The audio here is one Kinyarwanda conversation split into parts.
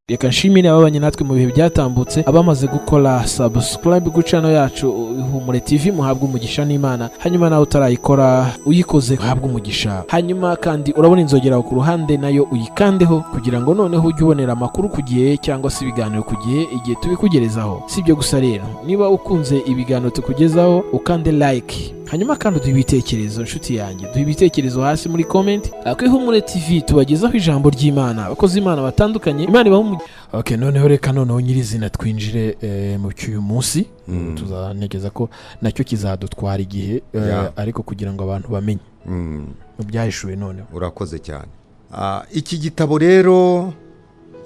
Reka nshimire ababanye natwe mu bihe byatambutse, abamaze gukora subscribe ku channel yacu Ihumure TV, muhabwe umugisha n'Imana. Hanyuma nawe utarayikora, uyikoze uhabwe umugisha. Hanyuma kandi urabona inzogera aho ku ruhande, nayo uyikandeho kugira ngo noneho ujye ubonera amakuru ku gihe cyangwa se ibiganiro ku gihe igihe tubikugerezaho. Si ibyo gusa rero, niba ukunze ibiganiro tukugezaho, ukande like, hanyuma kandi uduhe ibitekerezo. Inshuti yanjye, duhe ibitekerezo hasi muri comment. Ku Ihumure TV tubagezaho ijambo ry'Imana, abakozi Imana batandukanye. Imana ibaha. Okay, noneho reka noneho nyirizina twinjire mu cy'uyu munsi. Tuzanegeza ko nacyo kizadutwara igihe, ariko kugira ngo abantu bamenye mu byahishuwe noneho. Urakoze cyane. Iki gitabo rero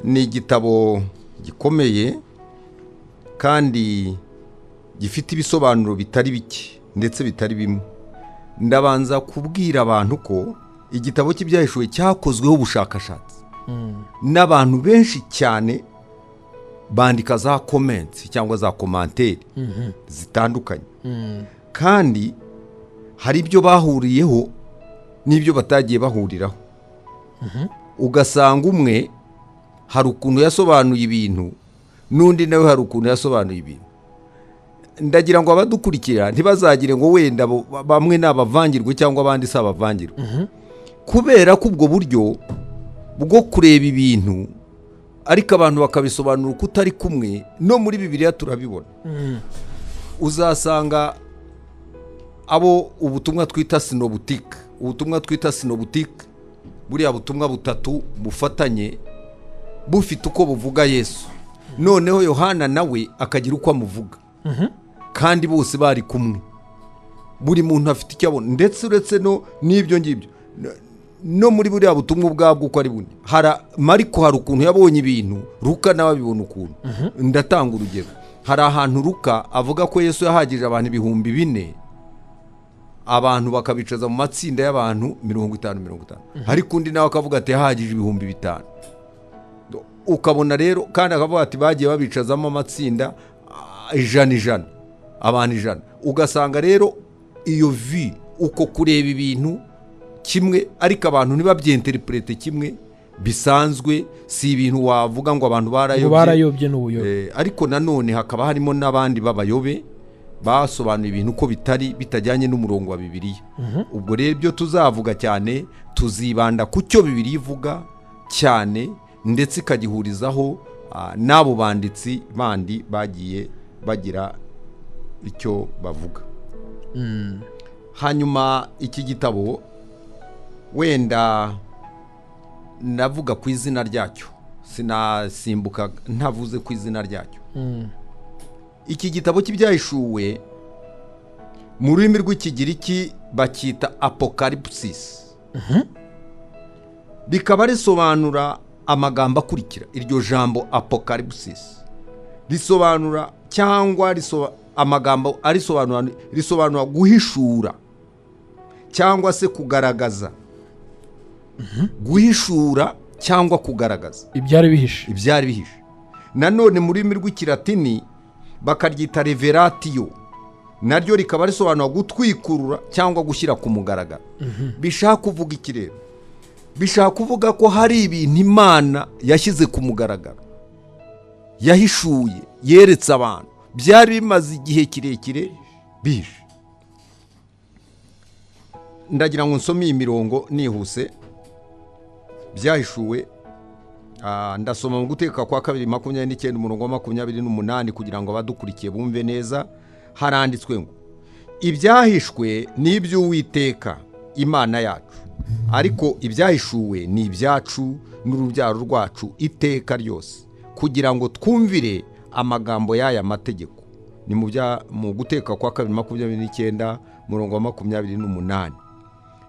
ni igitabo gikomeye kandi gifite ibisobanuro bitari bike ndetse bitari bimwe. Ndabanza kubwira abantu ko igitabo cy'Ibyahishuwe cyakozweho ubushakashatsi n'abantu benshi cyane, bandika za comments cyangwa za commentaires zitandukanye, kandi hari ibyo bahuriyeho n'ibyo batagiye bahuriraho. Ugasanga umwe hari ukuntu yasobanuye ibintu, n'undi nawe hari ukuntu yasobanuye ibintu. Ndagira ngo abadukurikira ntibazagire ngo wenda bamwe ni abavangirwe cyangwa abandi si abavangirwe, kubera ko ubwo buryo bwo kureba ibintu ariko abantu bakabisobanura uko utari kumwe, no muri Bibiliya turabibona. Uzasanga abo ubutumwa twita synoptique, ubutumwa twita synoptique, buriya butumwa butatu bufatanye, bufite uko buvuga Yesu, noneho Yohana nawe akagira uko amuvuga, kandi bose bari kumwe. Buri muntu afite icyo abona. Ndetse uretse no n'ibyo ngibyo, no muri buriya butumwa ubwabwo uko ari bune, hari Mariko, hari ukuntu yabonye ibintu, Luka nawe abibona ukuntu. Ndatanga urugero: hari ahantu Luka avuga ko Yesu yahagije abantu 4000, abantu bakabicaza mu matsinda y'abantu 50 50, ariko undi nawe akavuga ati yahagije 5000. Ukabona rero kandi akavuga ati bagiye babicazamo amatsinda 100 100, abantu 100. Ugasanga rero iyo vi uko kureba ibintu kimwe ariko abantu ntibabyinterprete kimwe, bisanzwe. Si ibintu wavuga ngo abantu ngo barayobye. Barayobye n'ubuyobe. Ariko nanone hakaba harimo n'abandi b'abayobe basobanuye ibintu uko bitari, bitajyanye n'umurongo wa Bibiliya. Ubwo rero ibyo tuzavuga cyane, tuzibanda ku cyo Bibiliya ivuga cyane, ndetse ikagihurizaho n'abo banditsi bandi bagiye bagira icyo bavuga. Hanyuma iki gitabo, wenda ndavuga ku izina ryacyo, sinasimbuka ntavuze ku izina ryacyo. Iki gitabo cy'Ibyahishuwe, mu rurimi rw'Ikigiriki bacyita Apocalypsis, rikaba risobanura amagambo akurikira. Iryo jambo apocalypsis risobanura cyangwa amagambo arisobanura, risobanura guhishura cyangwa se kugaragaza, guhishura cyangwa kugaragaza ibyari bihishe. Ibyari bihishe. Nanone mu rurimi rw'Ikilatini bakaryita revelatio, naryo rikaba risobanura gutwikurura cyangwa gushyira ku mugaragaro. Bishaka kuvuga iki rero? Bishaka kuvuga ko hari ibintu Imana yashyize ku mugaragaro, yahishuye, yeretse abantu, byari bimaze igihe kirekire bihishe. Ndagira ngo nsome iyi mirongo nihuse. Byahishuwe, ndasoma mu Gutegeka kwa Kabiri 29, umurongo wa 28, kugira ngo abadukurikiye bumve neza. Haranditswe ngo: "Ibyahishwe ni iby'Uwiteka Imana yacu, ariko ibyahishuwe ni ibyacu n'urubyaro rwacu iteka ryose, kugira ngo twumvire amagambo y'aya mategeko." Ni mu Gutegeka kwa Kabiri 29, umurongo wa 28.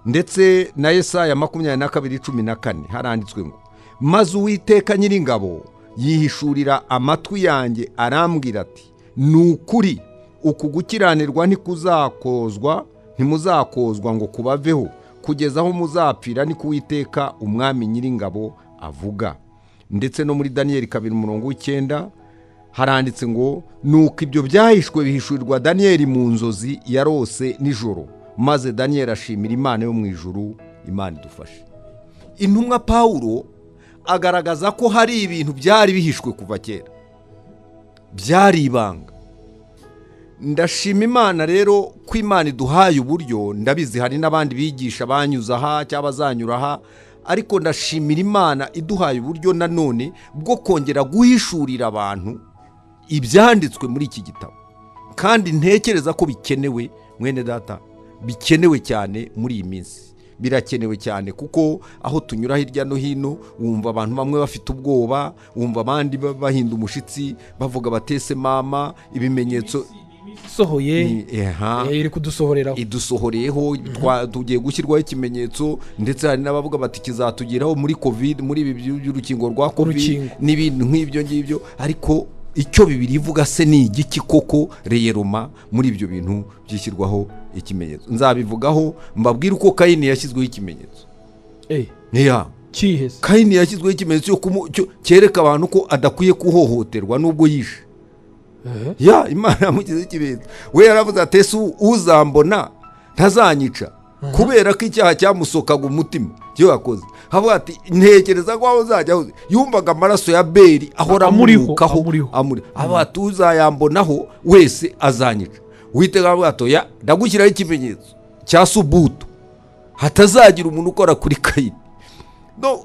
Ndetse na Yesaya 22:14 haranditswe ngo: "Maze Uwiteka Nyiringabo yihishurira amatwi yanjye, arambwira ati: 'Ni ukuri uku gukiranirwa ntikuzakozwa, ntimuzakozwa ngo kubaveho kugeza aho muzapfira, ni Uwiteka Umwami Nyiringabo avuga.'" Ndetse no muri Daniyeli 2, umurongo wa 9 haranditse ngo: "Nuko ibyo byahishwe bihishurirwa Daniyeli mu nzozi yarose nijoro, maze Daniyeli ashimira Imana yo mu ijuru." Imana idufashe. Intumwa Pawulo Agaragaza ko hari ibintu byari bihishwe kuva kera, byari ibanga. Ndashima Imana rero ko Imana iduhaye uburyo. Ndabizi hari n'abandi bigisha banyuze aha cyangwa bazanyura aha, ariko ndashimira Imana iduhaye uburyo nanone bwo kongera guhishurira abantu ibyanditswe muri iki gitabo. Kandi ntekereza ko bikenewe, mwene data, bikenewe cyane muri iyi minsi, birakenewe cyane, kuko aho tunyura hirya no hino wumva abantu bamwe bafite ubwoba, wumva abandi bahinda umushitsi, bavuga batese mama ibimenyetso isohoye, iri kudusohoreraho, idusohoreyeho, tugiye gushyirwaho ikimenyetso. Ndetse hari n'abavuga bati kizatugeraho muri COVID, muri ibi by'urukingo rwa COVID n'ibintu nk'ibyo ngibyo. Ariko icyo Bibiliya ivuga se ni igiki koko réellement muri ibyo bintu byishyirwaho ikimenyetso? Nzabivugaho, mbabwire uko Kayini yashyizweho ikimenyetso. Kayini yashyizweho ikimenyetso cyereka abantu ko adakwiye kuhohoterwa nubwo yishe. Ya Imana yamugizeho ikimenyetso. We yaravuze ati: "Ese uzambona ntazanyica?" Kubera ko icyaha cyamusokaga umutima cyo yakoze, havuga ati: "Ntekereza ko aho uzajya hose." Yumvaga amaraso ya Beri ahora amunukaho, avuga ati: "Uzayambonaho wese azanyica." Witega avuga ati: "Oya, ndagushyiraho ikimenyetso cya subutu, hatazagira umuntu ukora kuri Kayini."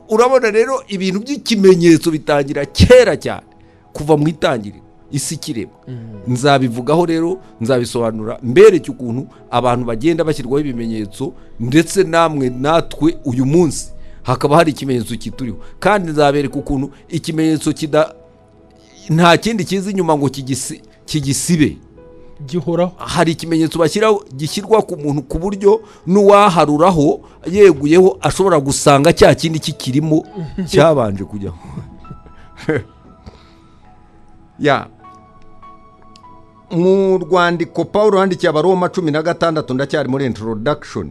Urabona rero, ibintu by'ikimenyetso bitangira kera cyane, kuva mu itangiriro, isi ikiremwa. Nzabivugaho rero, nzabisobanura, mbereke ukuntu abantu bagenda bashyirwaho ibimenyetso, ndetse namwe natwe uyu munsi hakaba hari ikimenyetso kituriho. Kandi nzabereka ukuntu ikimenyetso kida nta kindi kiza inyuma ngo kigisibe, gihoraho. Hari ikimenyetso bashyiraho, gishyirwa ku muntu, ku buryo n'uwaharuraho yeguyeho ashobora gusanga cya kindi kikirimo cyabanje kujyaho. Ya mu rwandiko Paul yandikiye Abaroma 16, ndacyari muri introduction,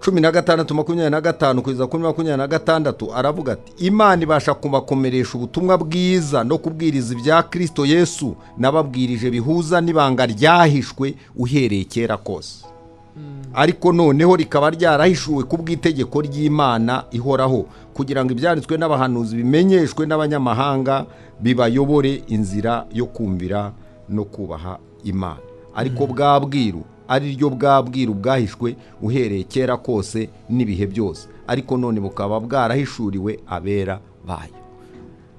16:25 kugeza kuri 26, aravuga ati: "Imana ibasha kubakomeresha ubutumwa bwiza no kubwiriza ibya Kirisito Yesu nababwirije, bihuza n'ibanga ryahishwe uhereye kera kose, ariko noneho rikaba ryarahishuwe ku bw'itegeko ry'Imana ihoraho, kugira ngo ibyanditswe n'abahanuzi bimenyeshwe n'abanyamahanga, bibayobore inzira yo kumvira no kubaha Imana. Ariko bwa bwiru, ari ryo bwa bwiru bwahishwe uhereye kera kose n'ibihe byose, ariko none bukaba bwarahishuriwe abera bayo."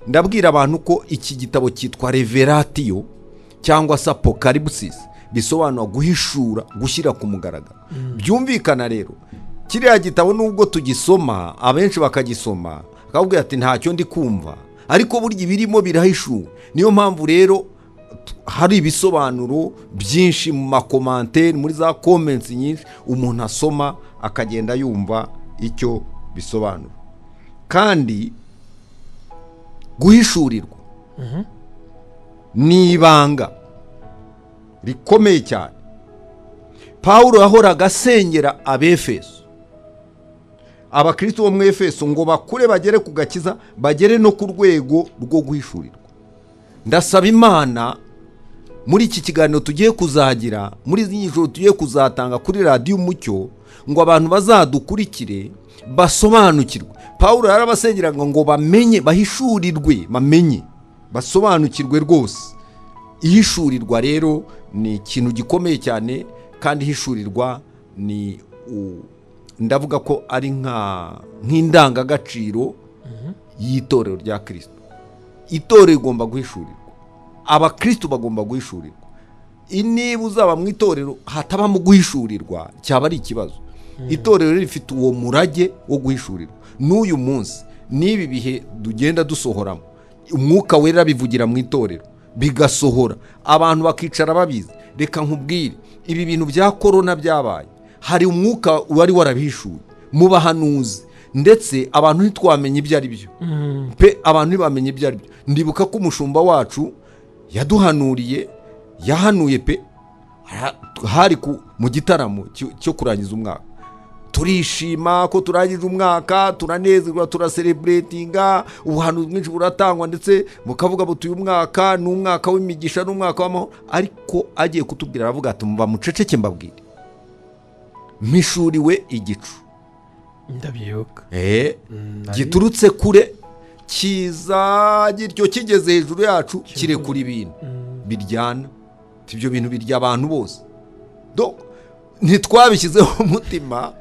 Ndabwira abantu ko iki gitabo cyitwa Revelation cyangwa se Apocalypse, bisobanura guhishura, gushyira ku mugaragaro. Byumvikana rero, kiriya gitabo nubwo tugisoma, abenshi bakagisoma bakabwira ati: "Ntacyo ndi kumva," ariko burya ibirimo birahishuwe. Niyo mpamvu rero hari ibisobanuro byinshi mu ma commentaires, muri za comments nyinshi umuntu asoma akagenda yumva icyo bisobanura. Kandi guhishurirwa ni ibanga rikomeye cyane. Paul yahoraga asengera Abefeso, abakristo bo mu Efeso, ngo bakure bagere ku gakiza, bagere no ku rwego rwo guhishurirwa. Ndasaba Imana muri iki kiganiro tugiye kuzagira, muri izi nyigisho tugiye kuzatanga kuri Radiyo Umucyo, ngo abantu bazadukurikire basobanukirwe. Paul yarabasengeraga ngo bamenye, bahishurirwe, bamenye, basobanukirwe rwose. Ihishurirwa rero ni ikintu gikomeye cyane. Kandi ihishurirwa ni ndavuga ko ari nk'indangagaciro y'itorero rya Kirisito. Itorero rigomba guhishurirwa, abakristo bagomba guhishurirwa. Niba uzaba mu itorero hatabamo guhishurirwa, cyaba ari ikibazo. Itorero rifite uwo murage wo guhishurirwa. N'uyu munsi, n'ibi bihe tugenda dusohoramo, Umwuka Wera bivugira mu itorero bigasohora, abantu bakicara babizi. Reka nkubwire, ibi bintu bya korona byabaye, hari umwuka wari warabihishuye mu bahanuzi, ndetse abantu ntitwamenye ibyo ari byo pe, abantu ntibamenye ibyo ari byo. Ndibuka ko umushumba wacu yaduhanuriye, yahanuye pe, hari mu gitaramo cyo kurangiza umwaka. Turishima ko turangije umwaka, turanezerwa, turacelebratinga, ubuhanuzi bwinshi buratangwa, ndetse bukavuga buti: "Uyu mwaka ni umwaka w'imigisha, ni umwaka w'amahoro." Ariko agiye kutubwira aravuga ati: "Muba muceceke mbabwire, mpishuriwe igicu." Ndabyibuka. Giturutse kure. Kiza gityo kigeze hejuru yacu kirekura ibintu biryana. Ibyo bintu birya abantu bose. Ntitwabishyizeho umutima,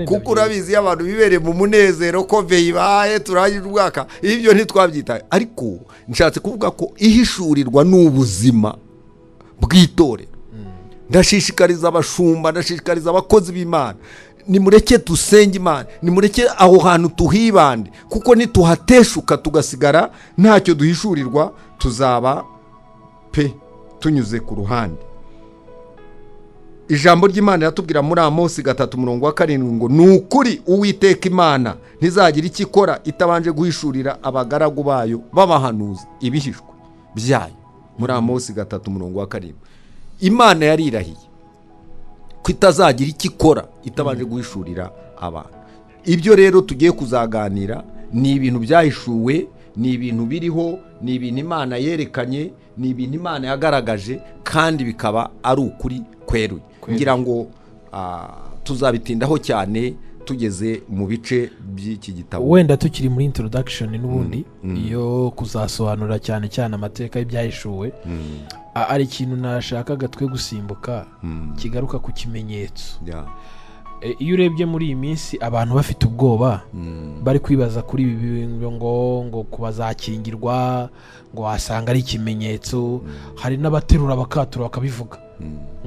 kuko urabizi iyo abantu bibereye mu munezero ko veyibaye turangije umwaka, ibyo ntitwabyitaye. Ariko nshatse kuvuga ko ihishurirwa n'ubuzima bw'itorero. Ndashishikariza abashumba, ndashishikariza abakozi b'Imana, nimureke dusenge Imana, nimureke aho hantu tuhibande, kuko nituhateshuka tugasigara ntacyo duhishurirwa, tuzaba pe tunyuze ku ruhande. Ijambo ry'Imana riratubwira muri Amosi 3:7 ngo ni ukuri Uwiteka Imana ntizagira icyo ikora itabanje guhishurira abagaragu bayo b'abahanuzi ibihishwe byayo. Muri Amosi 3:7 Imana yarirahiye ko itazagira icyo ikora itabanje guhishurira abantu. Ibyo rero tugiye kuzaganira ni ibintu byahishuwe, ni ibintu biriho, ni ibintu Imana yerekanye, ni ibintu Imana yagaragaje, kandi bikaba ari ukuri kweruye. Ngira ngo tuzabitindaho cyane tugeze mu bice by'iki gitabo. Wenda tukiri muri introduction n'ubundi iyo kuzasobanura cyane cyane amateka y'ibyahishuwe, ari ikintu nashakaga twe gusimbuka kigaruka ku kimenyetso. Iyo urebye muri iyi minsi abantu bafite ubwoba, bari kwibaza kuri ibi bintu ngo kubazakingirwa, ngo wasanga ari ikimenyetso. Hari n'abaterura bakatura bakabivuga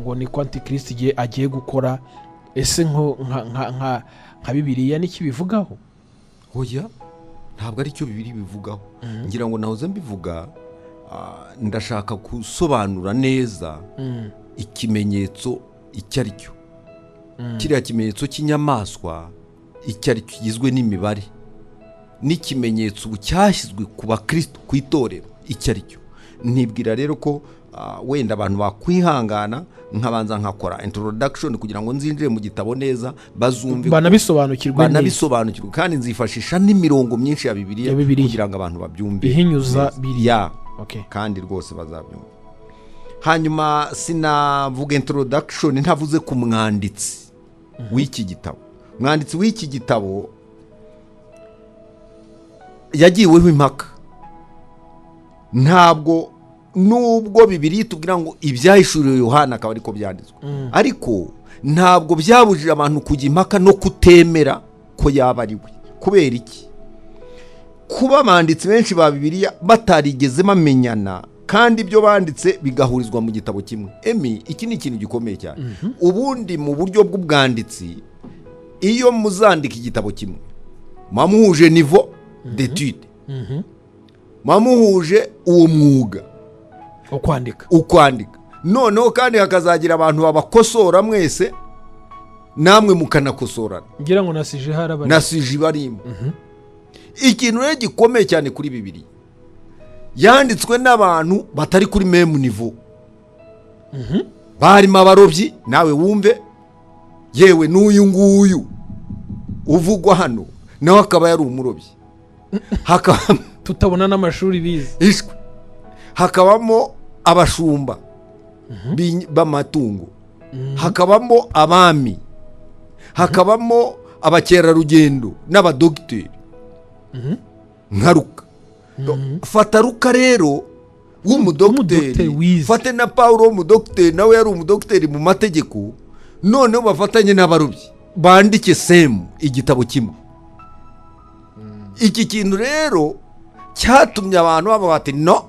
ngo ni ko Antikristo igihe agiye gukora. Ese nko nka Bibiliya niki bivugaho? Oya, ntabwo ari cyo Bibiliya bivugaho. Ngira ngo nahoze mbivuga, ndashaka gusobanura neza ikimenyetso icyo ari cyo. Kiriya kimenyetso cy'inyamaswa icyo ari cyo kigizwe n'imibare, n'ikimenyetso ubu cyashyizwe ku bakristo ku itorero icyo ari cyo. Nibwira rero ko wenda abantu bakwihangana nkabanza nkakora introduction kugira ngo nzinjire mu gitabo neza, bazumve, banabisobanukirwe neza. Banabisobanukirwe, kandi nzifashisha n'imirongo myinshi ya Bibiliya Ya Bibiliya. kugira ngo abantu babyumve ihinyuza neza. biriya. Ya. Kandi rwose bazabyumva. Hanyuma sinavuga introduction ntavuze ku mwanditsi w'iki gitabo. Umwanditsi w'iki gitabo yagiweho impaka. Ntabwo, nubwo Bibiliya itubwira ngo ibyahishuriwe Yohana akaba ariko byanditswe, ariko ntabwo byabujije abantu kujya impaka no kutemera ko yaba ari we. Kubera iki? Kuba abanditsi benshi ba Bibiliya batarigeze bamenyana, kandi ibyo banditse bigahurizwa mu gitabo kimwe. Emi, iki ni ikintu gikomeye cyane. Ubundi mu buryo bw'ubwanditsi, iyo muzandika igitabo kimwe, muba muhuje niveau d'étude, muba muhuje uwo mwuga wo kwandika. Ukwandika. Noneho kandi hakazagira abantu babakosora mwese, namwe mukanakosorana. Ngira ngo na sujet harabari. Na sujet barimo. Ikintu rero gikomeye cyane kuri Bibiliya yanditswe n'abantu batari kuri même niveau, barimo abarobyi, nawe wumve, yewe n'uyu nguyu uvugwa hano nawe akaba yari umurobyi, hakaba tutabona n'amashuri bize. Ishwe, hakabamo abashumba b'amatungo, hakabamo abami, hakabamo abakerarugendo n'abadogiteri nka Luka. Fata Luka rero w'umudogiteri w'umudogiteri, wize. Fate na Paul w'umudogiteri, nawe yari umudogiteri mu mategeko. Noneho bafatanye n'abarobyi bandike same igitabo kimwe. Iki kintu rero cyatumye abantu bavuga bati: "No,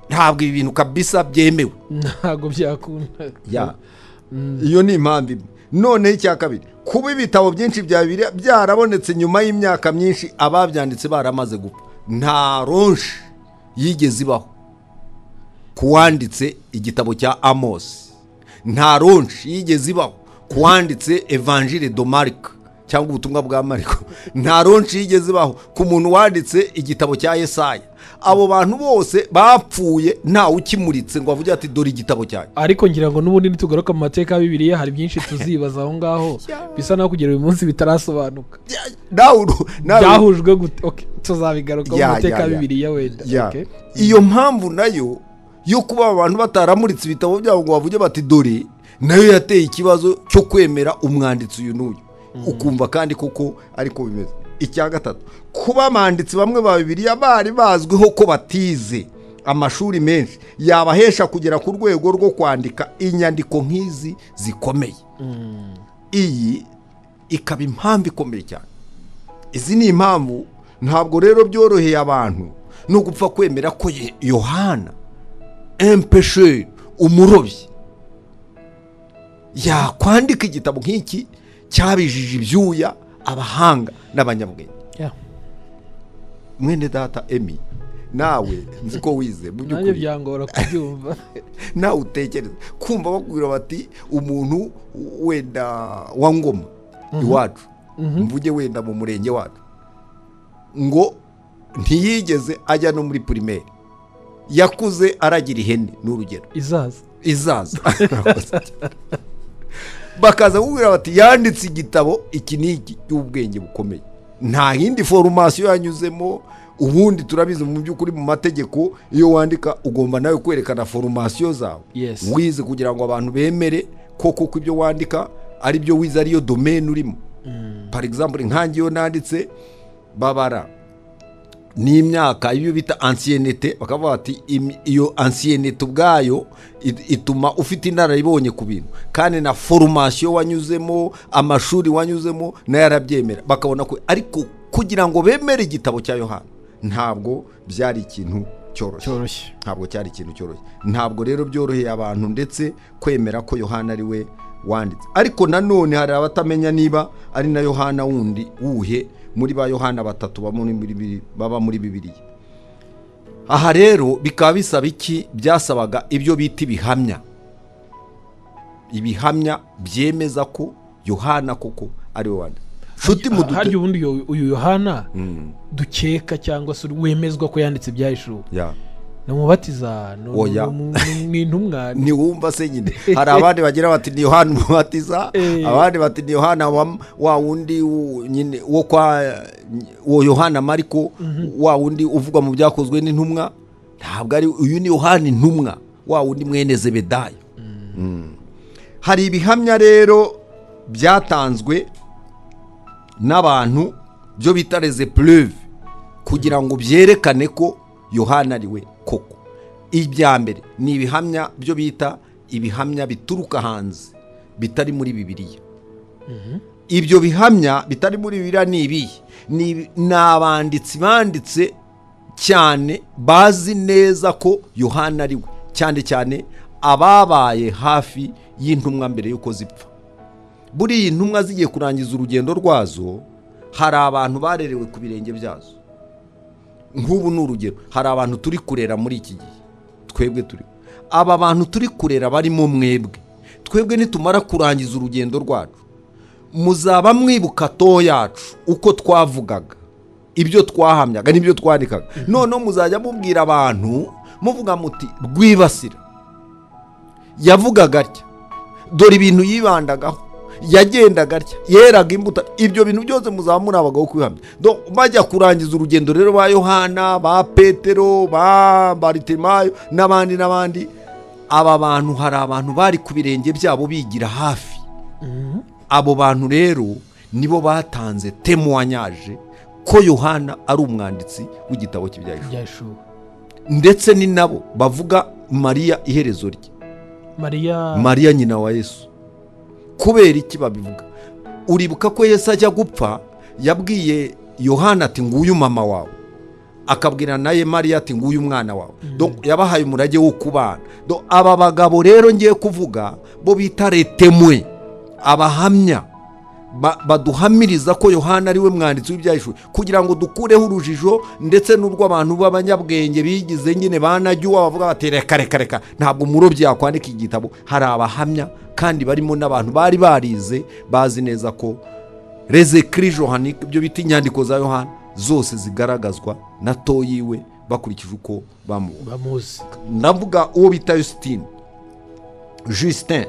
ntabwo ibi bintu kabisa byemewe." Ntabwo byakunda. Ya, iyo ni impamvu imwe. Noneho icya kabiri, kuba ibitabo byinshi bya Bibiliya byarabonetse nyuma y'imyaka myinshi ababyanditse baramaze gupfa. Nta launch yigeze ibaho ku wanditse igitabo cya Amosi, nta launch yigeze ibaho ku wanditse Évangile de Marc cyangwa ubutumwa bwa Mariko, nta launch yigeze ibaho ku muntu wanditse igitabo cya Yesaya. Abo bantu bose bapfuye ntawe ukimuritse ngo avuge ati: "Dore igitabo cyanjye." Ariko ngira ngo n'ubundi nitugaruka mu mateka ya Bibiliya hari byinshi tuzibaza aho ngaho, bisa naho kugera uyu munsi bitarasobanuka. Nawe Byahujwe gute? Okay, tuzabigaruka mu mateka ya Bibiliya wenda. Ya. Iyo mpamvu nayo yo kuba abantu bataramuritse ibitabo byabo ngo bavuge bati: "Dore", nayo yateye ikibazo cyo kwemera umwanditsi uyu n'uyu, ukumva kandi koko ariko bimeze. Icya gatatu, kuba abanditsi bamwe ba Bibiliya bari bazwiho ko batize amashuri menshi yabahesha kugera ku rwego rwo kwandika inyandiko nk'izi zikomeye. Iyi ikaba impamvu ikomeye cyane. Izi ni impamvu. Ntabwo rero byoroheye abantu no gupfa kwemera ko Yohana, un pêcheur, umurobyi, yakwandika igitabo nk'iki cyabijije ibyuya abahanga n'abanyabwenge. Mwene data Emi, nawe nzi ko wize mu Nanjye by'ukuri byangora kubyumva. Nawe utekereza kumva bakubwira bati umuntu wenda wa Ngoma iwacu, mvuge wenda mu murenge wacu, ngo ntiyigeze ajya no muri primaire, yakuze aragira ihene, ni urugero. Izaza. Izaza. Bakaza kukubwira bati yanditse igitabo iki n'iki cy'ubwenge bukomeye, nta yindi formation yanyuzemo. Ubundi turabizi mu by'ukuri, mu mategeko, iyo wandika ugomba nawe kwerekana formation zawe wize, kugira ngo abantu bemere ko koko ibyo wandika ari byo wize, ariyo domaine urimo. Par exemple, nkange iyo nanditse babara n'imyaka, ibyo bita ancienneté, bakavuga bati iyo ancienneté ubwayo ituma ufite inararibonye ku bintu, kandi na formation wanyuzemo, amashuri wanyuzemo, nayo arabyemera, bakabona ko. Ariko kugira ngo bemere igitabo cya Yohana ntabwo byari ikintu cyoroshye. Cyoroshye. Ntabwo cyari ikintu cyoroshye. Ntabwo rero byoroheye abantu ndetse kwemera ko Yohana ari we wanditse. Ariko nanone hari abatamenya niba ari na Yohana wundi wuhe muri ba Yohana batatu baba muri Bibiliya. Aha rero bikaba bisaba iki? Byasabaga ibyo bita ibihamya, ibihamya byemeza ko Yohana koko ari we wanditse. Nshuti mudute. Harya ubundi uyu Yohana dukeka cyangwa se wemezwa ko yanditse Ibyahishuwe ni umubatiza? Oya. Ni intumwa? Ntiwumva se nyine, hari abandi bagira bati ni Yohana Umubatiza, abandi bati ni Yohana wa wundi nyine wo kwa uwo Yohana Mariko, wa wundi uvugwa mu Byakozwe n'Intumwa. Ntabwo ari uyu, ni Yohana intumwa, wa wundi mwene Zebedayo. Hari ibihamya rero byatanzwe n'abantu, byo bita les preuves, kugira ngo byerekane ko Yohana ari we koko. Ibya mbere ni ibihamya byo bita ibihamya bituruka hanze, bitari muri Bibiliya. Ibyo bihamya bitari muri Bibiliya ni ibihe? Ni abanditsi banditse cyane bazi neza ko Yohana ari we, cyane cyane ababaye hafi y'intumwa mbere y'uko zipfa. Buriya intumwa zigiye kurangiza urugendo rwazo, hari abantu barerewe ku birenge byazo. Nk'ubu ni urugero, hari abantu turi kurera muri iki gihe. Twebwe turi aba bantu turi kurera barimo mwebwe. Twebwe nitumara kurangiza urugendo rwacu, muzaba mwibuka to yacu, uko twavugaga, ibyo twahamyaga n'ibyo twandikaga. Noneho muzajya mubwira abantu, muvuga muti Rwibasira yavugaga atya, dore ibintu yibandagaho, yagendaga atya, yeraga imbuto. Ibyo bintu byose muzaba muri abagabo kwihamya. Bajya kurangiza urugendo rero, ba Yohana, ba Petero, ba Baritimayo n'abandi n'abandi, aba bantu hari abantu bari ku birenge byabo bigira hafi. Abo bantu rero nibo batanze témoignage ko Yohana ari umwanditsi w'igitabo cy'Ibyahishuwe. Ibyahishuwe. Ndetse ni nabo bavuga Mariya, iherezo rye. Mariya. Mariya nyina wa Yesu. Kubera iki babivuga? Uribuka ko Yesu ajya gupfa yabwiye Yohana ati nguyu mama wawe, akabwira naye Mariya ati nguyu umwana wawe. Donc, yabahaye umurage wo kubana. Donc, aba bagabo rero ngiye kuvuga, bo bita les témoins, abahamya baduhamiriza ko Yohana ari we mwanditsi w'Ibyahishuwe, kugira ngo dukureho urujijo ndetse n'urw'abantu b'abanyabwenge bigize nyine banajyuwa, bavuga bati reka reka reka, ntabwo umurobyi yakwandika igitabo. Hari abahamya kandi barimo n'abantu bari barize, bazi neza ko les écrits johanniques, ibyo bita inyandiko za Yohana zose, zigaragazwa na to yiwe bakurikije uko bamubona. Bamuzi. Ndavuga uwo bita Justine, Justin.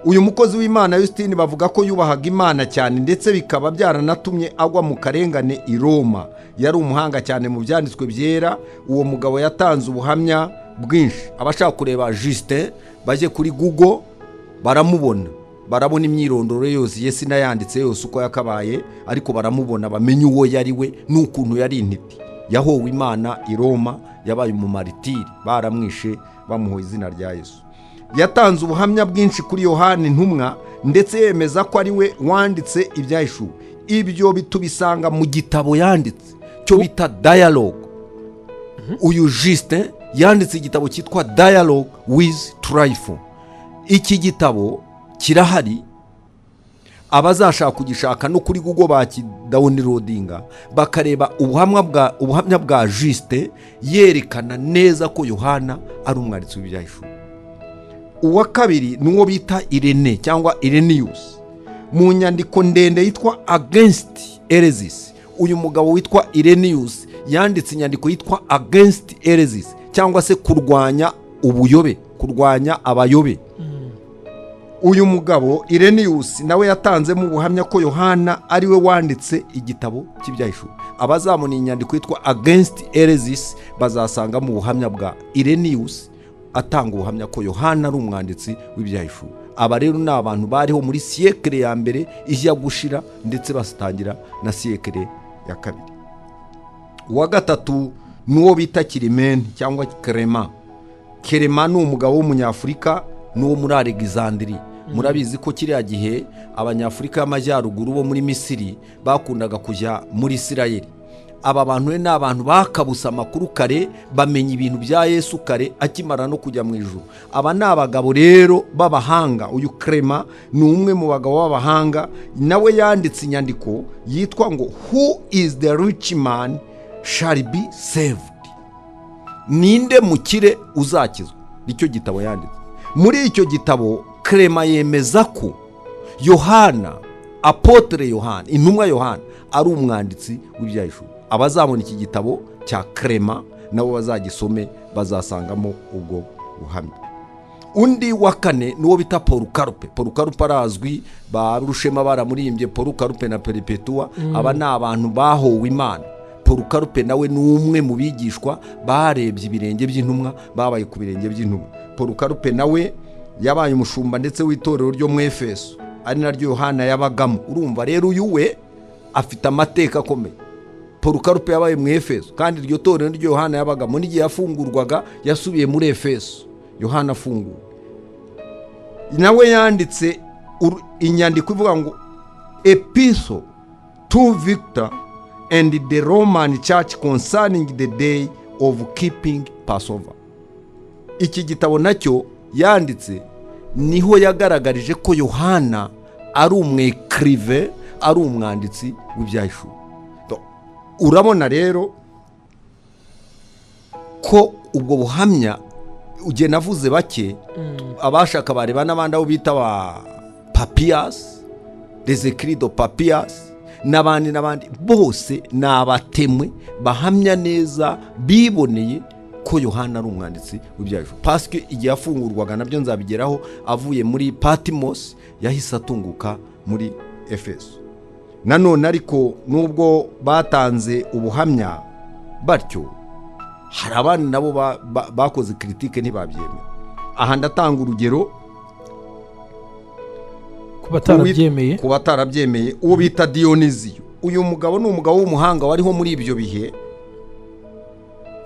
Uyu mukozi w'Imana Justine bavuga ko yubahaga Imana cyane, ndetse bikaba byaranatumye agwa mu karengane i Roma. Yari umuhanga cyane mu byanditswe byera. Uwo mugabo yatanze ubuhamya bwinshi. Abashaka kureba Justin bajye kuri Google baramubona. Barabona imyirondoro yose ye, sinayanditse yose uko yakabaye, ariko baramubona, bamenye uwo yari we n'ukuntu yari intiti. Yahowe Imana i Roma, yabaye umumaritiri, baramwishe bamuhoye izina rya Yesu. Yatanze ubuhamya bwinshi kuri Yohani intumwa, ndetse yemeza ko ari we wanditse Ibyahishuwe. Ibyo tubisanga mu gitabo yanditse cyo bita Dialogue. Uyu Justin yanditse igitabo cyitwa Dialogue with Tryphon. Iki gitabo kirahari, abazashaka kugishaka no kuri Google bakidownloadinga, bakareba ubuhamya bwa Justin yerekana neza ko Yohana ari umwanditsi w'Ibyahishuwe. Uwa kabiri ni uwo bita Irene cyangwa Ireniyusi, mu nyandiko ndende yitwa Against Heresies. Uyu mugabo witwa Ireniyusi yanditse inyandiko yitwa Against Heresies, cyangwa se kurwanya ubuyobe, kurwanya abayobe. Uyu mugabo Ireniyusi nawe yatanzemo ubuhamya ko Yohana ari we wanditse igitabo cy'Ibyahishuwe. Abazamuna inyandiko yitwa Against Heresies bazasangamo ubuhamya bwa Ireniyusi atanga ubuhamya ko Yohana ari umwanditsi w'Ibyahishuwe. Aba rero ni abantu bariho muri siècle ya mbere ijya gushira, ndetse batangira na siècle ya kabiri. Uwa gatatu ni uwo bita Kirimeni cyangwa Kerema. Kerema ni umugabo w'Umunyafurika, ni uwo muri Alexandrie. Murabizi ko kiriya gihe Abanyafurika y'Amajyaruguru bo muri Misiri bakundaga kujya muri Isirayeli. Aba bantu ni abantu bakabuse amakuru kare, bamenya ibintu bya Yesu kare akimara no kujya mu ijuru. Aba ni abagabo rero b'abahanga. Uyu Kerema ni umwe mu bagabo b'abahanga, nawe yanditse inyandiko yitwa ngo "Who is the rich man shall be saved?" Ninde mukire uzakizwa? Nicyo gitabo yanditse. Muri icyo gitabo Kerema yemeza ko Yohana, apôtre Yohana, intumwa Yohana, ari umwanditsi w'Ibyahishuwe. Abazabona iki gitabo cya Kerema nabo bazagisome, bazasangamo ubwo buhamya. Undi wa kane ni uwo bita Polycarpe. Polycarpe arazwi, ba Rushema baramurimbye, Polycarpe na Peripetuwa. Aba ni abantu bahowe Imana. Polycarpe nawe ni umwe mu bigishwa barebye ibirenge by'intumwa, babaye ku birenge by'intumwa. Polycarpe nawe yabaye umushumba ndetse w'itorero ryo mu Efeso, ari naryo Yohana yabagamo. Urumva rero uyu we afite amateka akomeye. Polycarpe yabaye mu Efeso, kandi iryo torero ryo Yohana yabagamo. N'igihe yafungurwaga yasubiye muri Efeso Yohana afunguwe. Nawe yanditse inyandiko ivuga ngo "Epistle to Victor and the Roman Church concerning the day of keeping Passover". Iki gitabo nacyo yanditse niho yagaragarije ko Yohana ari umwécrivain, ari umwanditsi w'Ibyahishuwe. Urabona rero ko ubwo buhamya ugiye navuze bake, abashaka bareba n'abandi abo bita ba Papiyasi, les écrits de Papias, n'abandi n'abandi, bose ni abatémoins bahamya neza biboneye ko Yohana ari umwanditsi w'Ibyahishuwe. Parce que igihe yafungurwaga, nabyo nzabigeraho, avuye muri Patimosi yahise atunguka muri Efeso. Nanone ariko nubwo batanze ubuhamya batyo, hari abandi nabo bakoze critique, ntibabyemera. Aha ndatanga urugero ku batarabyemeye. Ku batarabyemeye, uwo bita Diyoniziyo. Uyu mugabo ni umugabo w'umuhanga wariho muri ibyo bihe,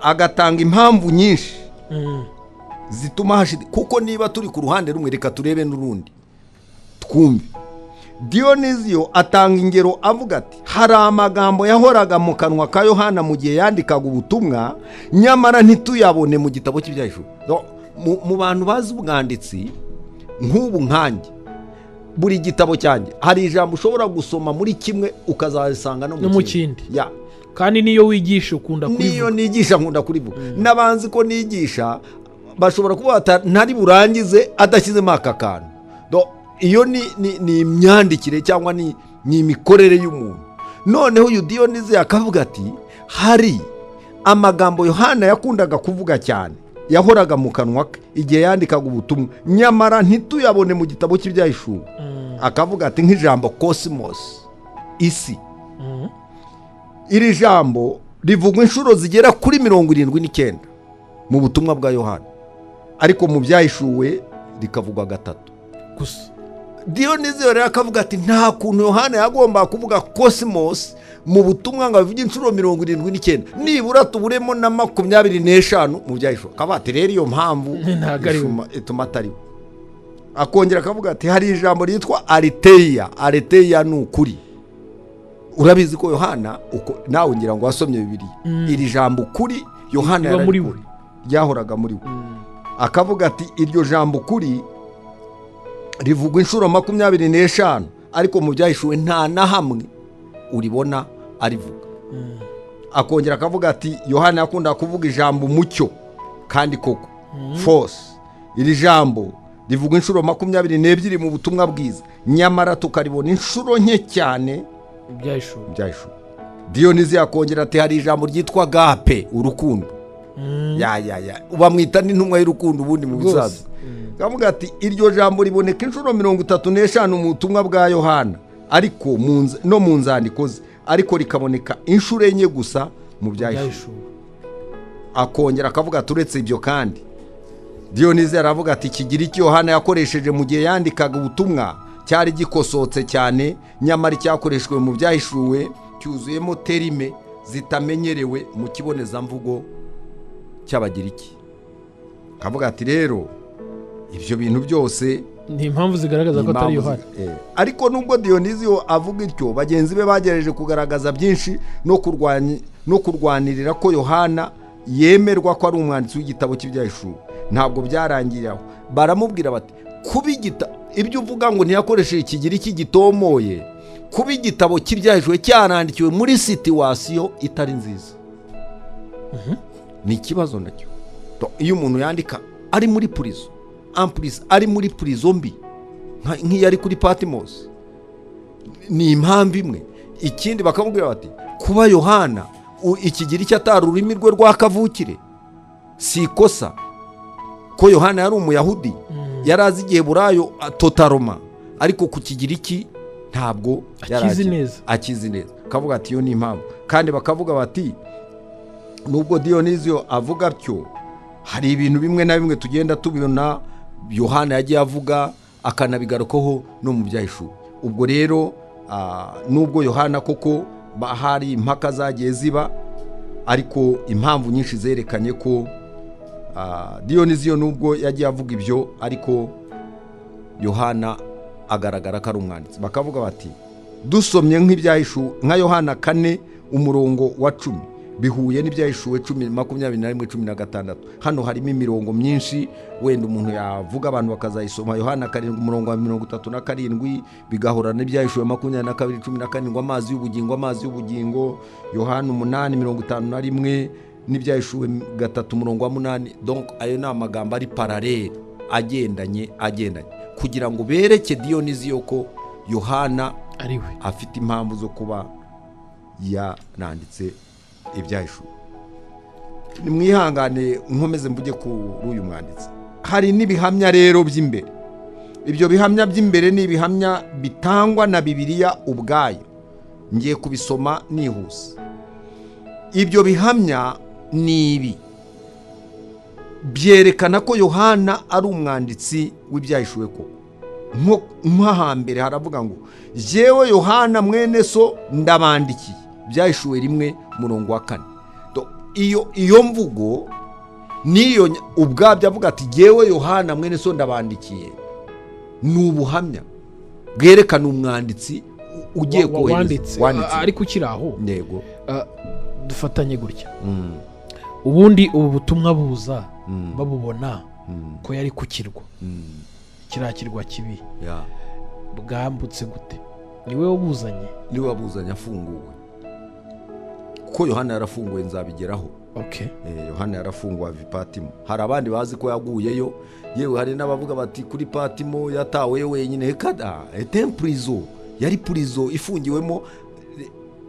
agatanga impamvu nyinshi zituma hashidi, kuko niba turi ku ruhande rumwe, reka turebe n'urundi twumve. Diyoniziyo atanga ingero avuga ati: "Hari amagambo yahoraga mu kanwa ka Yohana mu gihe yandikaga ubutumwa, nyamara ntituyabone mu gitabo cy'Ibyahishuwe." Mu bantu bazi ubwanditsi, nk'ubu nkanjye, buri gitabo cyanjye hari ijambo ushobora gusoma muri kimwe ukazasanga no No mu kindi. Ya. Kandi niyo wigisha ukunda Niyo kurivuga. nigisha nkunda kurivuga. N'abanzi ko nigisha bashobora kuba ntari burangize adashyizemo aka kantu. Iyo ni imyandikire cyangwa ni imikorere y'umuntu. Noneho uyu Diyonizi akavuga ati: "Hari amagambo Yohana yakundaga kuvuga cyane, yahoraga mu kanwa ke igihe yandikaga ubutumwa, nyamara ntituyabone mu gitabo cy'Ibyahishuwe." Akavuga ati nk'ijambo cosmos, isi, iri jambo rivugwa inshuro zigera kuri 79 mu butumwa bwa Yohana, ariko mu Byahishuwe rikavugwa gatatu gusa. Diyoniziyo rero akavuga ati nta kuntu Yohana yagomba kuvuga cosmos mu butumwa ngo abivuge inshuro 79, nibura tuburemo na 25 mu byahishuwe. Akavuga ati rero iyo mpamvu ituma atari. Akongera akavuga ati hari ijambo ryitwa aletheia. Aletheia ni ukuri. Urabizi ko Yohana uko nawe ngira ngo wasomye Bibiliya, iri jambo kuri Yohana ryahoraga muri we. Akavuga ati iryo jambo kuri rivugwa inshuro 25, ariko mu byahishuwe nta na hamwe uribona arivuga. Akongera akavuga ati Yohana yakunda kuvuga ijambo umucyo, kandi koko force iri jambo rivugwa inshuro 22 mu butumwa bwiza, nyamara tukaribona inshuro nke cyane byahishuwe. Diyoniziyo akongera ati hari ijambo ryitwa gape, urukundo. Ya bamwita n'intumwa y'urukundo ubundi mu bisaza. Kavuga ati iryo jambo riboneka inshuro 35 mu butumwa bwa Yohana, ariko no mu nzandiko ze, ariko rikaboneka inshuro 4 gusa mu byahishuwe. Akongera akavuga ati uretse ibyo kandi Diyoniziyo aravuga ati ikigiriki Yohana yakoresheje mu gihe yandikaga ubutumwa cyari gikosotse cyane, nyamara icyakoreshejwe mu byahishuwe cyuzuyemo terime zitamenyerewe mu kibonezamvugo cy'Abagiriki. Akavuga ati rero ibyo bintu byose ni impamvu zigaragaza ko atari Yohana. Ariko nubwo Diyoniziyo avuga ityo, bagenzi be bagerageje kugaragaza byinshi no kurwanirira ko Yohana yemerwa ko ari umwanditsi w'igitabo cy'ibyahishuwe. Ntabwo byarangiye aho, baramubwira bati kuba ibyo uvuga ngo ntiyakoresheje ikigiriki gitomoye, kuba igitabo cy'ibyahishuwe cyarandikiwe muri situwasiyo itari nziza ni ikibazo nacyo. Iyo umuntu yandika ari muri purizo, ampurizo ari muri purizo mbi nk'iyo ari kuri Patmos, ni impamvu imwe. Ikindi bakamubwira bati kuba Yohana ikigiriki atari ururimi rwe rwa kavukire si ikosa, ko Yohana yari umuyahudi, yari azi igiheburayo totaroma, ariko ku kigiriki ntabwo akizi neza. Kavuga ati iyo ni impamvu. Kandi bakavuga bati nubwo Diyoniziyo avuga atyo, hari ibintu bimwe na bimwe tugenda tubibona Yohana yagiye avuga akanabigarukaho no mu byahishuwe. Ubwo rero nubwo Yohana koko hari impaka zagiye ziba, ariko impamvu nyinshi zerekanye ko Diyoniziyo nubwo yagiye avuga ibyo, ariko Yohana agaragara ko ari umwanditsi. Bakavuga bati dusomye nk'ibyahishuwe nka Yohana 4 umurongo wa 10 bihuye n'ibyahishuwe 10:21 16. Hano harimo imirongo myinshi wenda umuntu yavuga abantu bakazayisoma. Yohana 7 umurongo wa 37 bigahura n'ibyahishuwe 22 17, amazi y'ubugingo, amazi y'ubugingo. Yohana 8 51 n'ibyahishuwe 3 umurongo wa 8. Donc ayo ni amagambo ari parallel agendanye kugira ngo bereke Diyoniziyo ko Yohana ariwe afite impamvu zo kuba yaranditse ibyahishuwe. Nimwihangane nkomeze mvuge kuri uyu mwanditsi. Hari n'ibihamya rero by'imbere. Ibyo bihamya by'imbere ni ibihamya bitangwa na Bibiliya ubwayo. Ngiye kubisoma nihuse. Ibyo bihamya ni ibi byerekana ko Yohana ari umwanditsi w'ibyahishuwe koko. Nk'ahambere haravuga ngo jewe Yohana mwene so ndabandikiye, byahishuwe 1 umurongo wa 4. Iyo mvugo niyo ubwabyo avuga ati jewe Yohana mwene so ndabandikiye, ni ubuhamya bwerekana umwanditsi ugiye kohereza wanditse. Ariko ukiri aho yego, dufatanye gutya. Ubundi ubu butumwa buza babubona ko yari ku kirwa, kiriya kirwa kibi bwambutse gute? Niwe wabuzanye, niwe wabuzanye afunguwe, kuko Yohana yarafunguwe, nzabigeraho. Yohana yarafunguwe ava i Patimo. Hari abandi bazi ko yaguyeyo, yewe hari n'abavuga bati kuri Patimo yataweyo wenyine. Kada etempurizo yari purizo ifungiwemo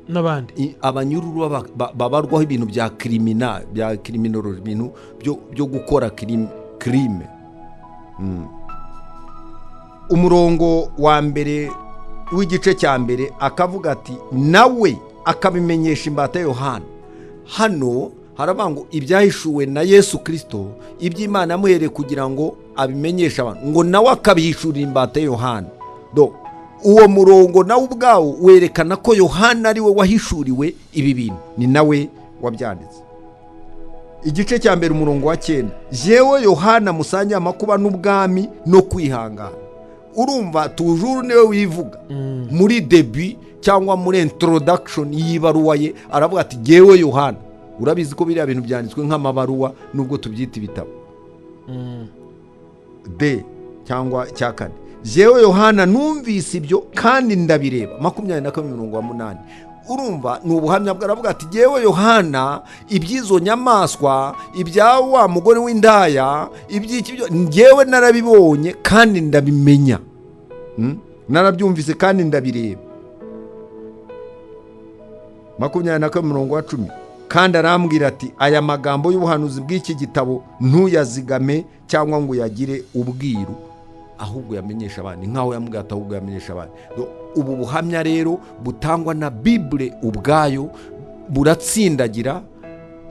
n'abandi abanyururu babarwaho ibintu bya criminal, bya criminology, ibintu byo gukora crime. Umurongo wa mbere w'igice cya mbere akavuga ati nawe akabimenyesha imbata Yohana. Hano haravuga ngo ibyahishuwe na Yesu Kristo, iby'Imana yamuhereye kugira ngo abimenyeshe abantu, ngo nawe akabihishurira imbata Yohana. Do uwo murongo nawe ubwawo werekana ko Yohana ari we wahishuriwe ibi bintu, ni nawe wabyanditse. Igice cya 1 umurongo wa 9, jewe Yohana musangiye amakuba n'ubwami no kwihangana. Urumva toujours niwe wivuga muri début cyangwa muri introduction y'ibaruwa ye, aravuga ati jewe Yohana. Urabizi ko biriya bintu byanditswe nk'amabaruwa nubwo tubyita ibitabo. D cyangwa cya 4, jewe Yohana numvise ibyo kandi ndabireba. 22 umurongo wa 8. Urumva ni ubuhamya bwe, aravuga ati jewe Yohana iby'izo nyamaswa, ibya wa mugore w'indaya, iby'iki byo njyewe narabibonye kandi ndabimenya, narabyumvise kandi ndabireba. 21 umurongo wa 10, kandi arambwira ati aya magambo y'ubuhanuzi bw'iki gitabo ntuyazigame cyangwa ngo uyagire ubwiru, ahubwo yamenyesha abandi. Nkaho yamubwiye ati ahubwo yamenyesha abandi. Ubu buhamya rero butangwa na Bible ubwayo buratsindagira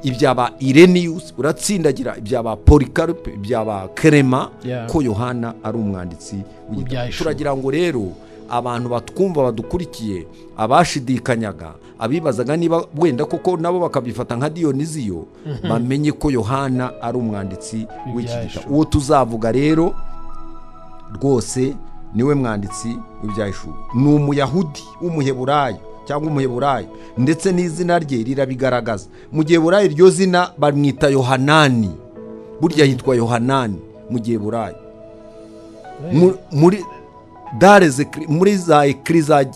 ibyaba Irenaeus, buratsindagira ibyaba Polycarp, ibyaba Clement, ko Yohana ari umwanditsi w'igitabo. Turagira ngo rero abantu batwumva badukurikiye, abashidikanyaga, abibazaga niba wenda koko nabo bakabifata nka Diyoniziyo, bamenye ko Yohana ari umwanditsi w'iki gitabo. Uwo tuzavuga rero rwose niwe mwanditsi w'ibyahishuwe. Ni umuyahudi w'umuheburayo cyangwa umuheburayo, ndetse n'izina rye rirabigaragaza. Mu giheburayo iryo zina bamwita Yohanani, burya yitwa Yohanani mu giheburayo. Muri muri za écrits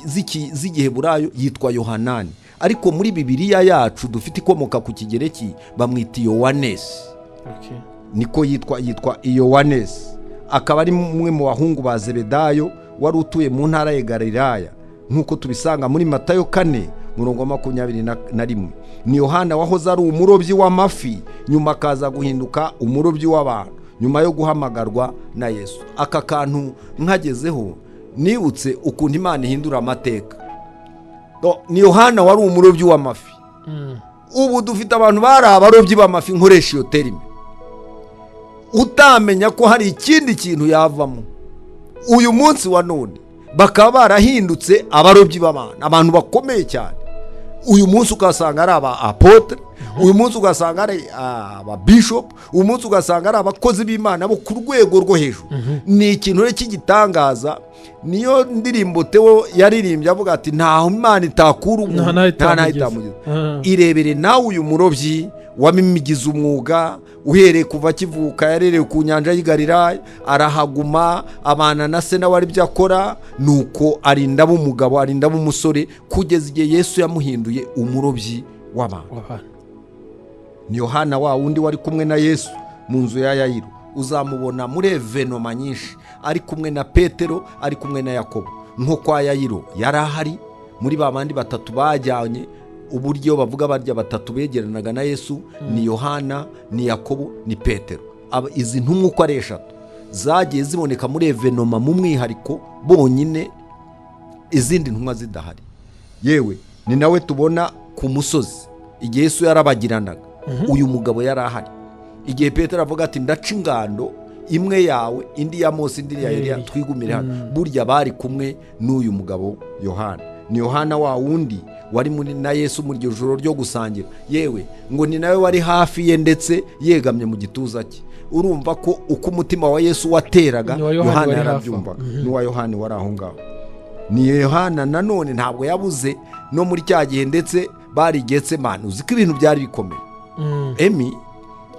z'igiheburayo yitwa Yohanani, ariko muri Bibiliya yacu dufite ikomoka ku Kigereki bamwita Yowanesi. Niko yitwa, yitwa Yowanesi. Akaba ari umwe mu bahungu ba Zebedayo wari utuye mu ntara ya Galilaya, nk'uko tubisanga muri Matayo 4 murongo wa 21. Ni Yohana wahoze ari umurobyi w'amafi, nyuma akaza guhinduka umurobyi w'abantu nyuma yo guhamagarwa na Yesu. Aka kantu nkagezeho nibutse ukuntu Imana ihindura amateka. Ni Yohana wari umurobyi w'amafi. Ubu dufite abantu bari abarobyi b'amafi, nkoresha iyo terime, utamenya ko hari ikindi kintu yavamo. Uyu munsi wa none bakaba barahindutse abarobyi b'abantu, abantu bakomeye cyane. Uyu munsi ugasanga ari aba apôtre, uyu munsi ugasanga ari aba bishop, uyu munsi ugasanga ari abakozi b'Imana bo ku rwego rwo hejuru. Ni ikintu rero cy'igitangaza. Niyo ndirimbo Theo yaririmbye avuga ati ntaho Imana itakura umuntu, nta naho itamugeza. Irebere nawe uyu murobyi wabimigize umwuga, uhereye kuva akivuka, yarerewe ku nyanja y'i Galilaya, arahaguma, abana na se nawe aribyo akora, nuko arinda aba umugabo, arinda aba umusore, kugeza igihe Yesu yamuhinduye umurobyi w'abantu. Ni Yohana wa wundi wari kumwe na Yesu mu nzu ya Yayiro. Uzamubona muri événements nyinshi ari kumwe na Petero, ari kumwe na Yakobo. Nko kwa Yayiro yari ahari muri ba bandi batatu bajyanye. Uburyo bavuga barya batatu begeranaga na Yesu ni Yohana, ni Yakobo, ni Petero. Izi ntumwa uko ari eshatu zagiye ziboneka muri événement mu mwihariko bonyine, izindi ntumwa zidahari. Yewe ni nawe tubona ku musozi igihe Yesu yarabagiranaga, uyu mugabo yari ahari. Igihe Petero avuga ati ndaca ingando, imwe yawe, indi ya Mose, indi ya Eliya, twigumire hano, burya bari kumwe n'uyu mugabo Yohana. Ni Yohana wa wundi wari muri na Yesu muri iryo joro ryo gusangira, yewe ngo ni nawe wari hafi ye ndetse yegamye mu gituza cye. Urumva ko uko umutima wa Yesu wateraga, Yohana yarabyumvaga. N'uwa Yohana wari aho ngaho. Ni Yohana nanone ntabwo yabuze no muri cya gihe ndetse bari Getsemani. Uzi ko ibintu byari bikomeye emi